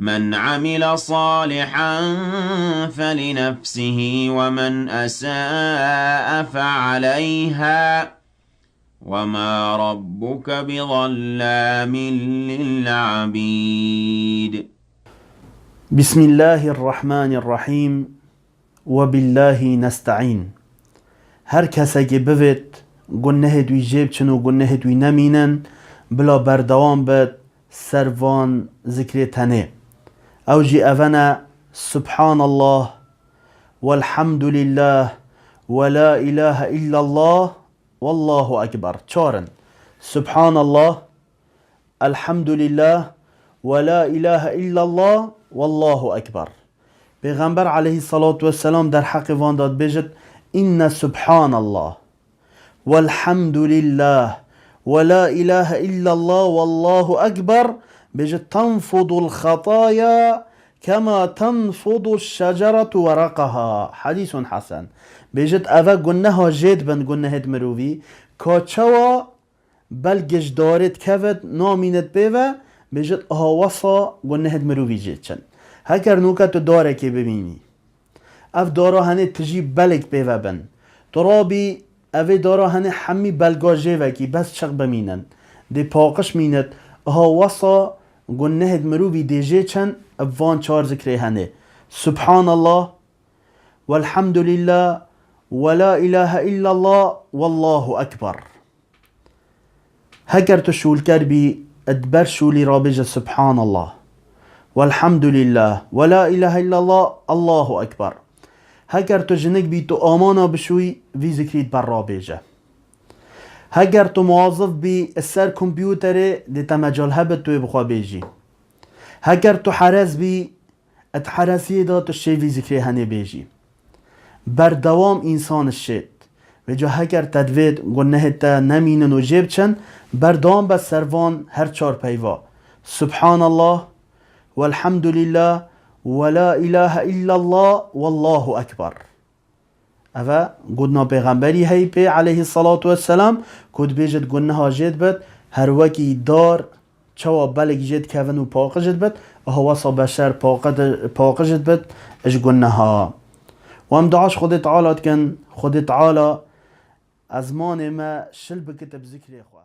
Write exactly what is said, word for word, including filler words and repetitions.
من عمل صالحا فلنفسه ومن أساء فعليها وما ربك بظلام للعبيد. بسم الله الرحمن الرحيم. وبالله نستعين. Her kesekî bivêt gunehêt wî jê biçin û gunehêt wî nemînin, bila berdewam bit ser van zikrê tenê. Ew jî evene: Subhanallah, welhamdulillah, ve la ilahe illallah, wallahu ekber. Çar in. Subhanallah, Elhamdulillah, ve la ilahe illallah, wallahu ekber. Pêxember aleyhissalatu vesselam derheqê van de dibêjit: Inne subhanallah, velhamdulillah, ve la ilahe illallah, wallahu ekber. Bêjit: Tenfudul xataya kema tenfudu şeceretu weraqaha. Hadîsun hasen. Bêjit: Eve guneha jê dibin, gunehêt mirovî, ka çawa belg ji darê dikevit, namînit pê ve, bêjit: Aha wesa gunehêt mirovî jê diçin. Heker nûke tu darekê bimînî, ev dara henê tijî belg pê ve bin, tu rabî, evê dara henê hemî belga jê vekî, bes çiq bimînin, dê paqij mînit, aha wesa gunehêt mirovî dê jê çin, ev van çar zikrê henê: Subhanallah, Velhamdulillah, ve la ilahe illallah, wallahu ekber. Heker tu şûlker bî, di ber şûlî rabêje: Subhanallah, velhamdulillah, ve la ilahe illallah, Allahu ekber. Heker tu jinik bî, tu amana bişûyî, vî zikrî di ber rabêje. Heker tu muwazif bî, ser kompûterê, dê te mecal hebit tu ê bi xwe bêjî. Heker tu herez bî, di heresiyê de tu şêvî zikrê henê bêjî. Berdewam însan şêt. Vêca heker te divêt gunehê te nemînin û jê biçin, berdewam be ser van her çar peyva: Subhanallah, velhamdulillah, ve la ilahe illallah, wallahu ekber. Eve gotina pêxemberî heyî pê aleyhissalatu vesselam, ku dibêjit guneha jê dibit, her wekî dar çawa belek jê dikevin û paqij dibit, aha wesa beşer paqij dibit ji guneha. Û em dua ji Xwedê Teala dikin: Xwedê Teala ezmanê me şil bikit bi zikrê xwe.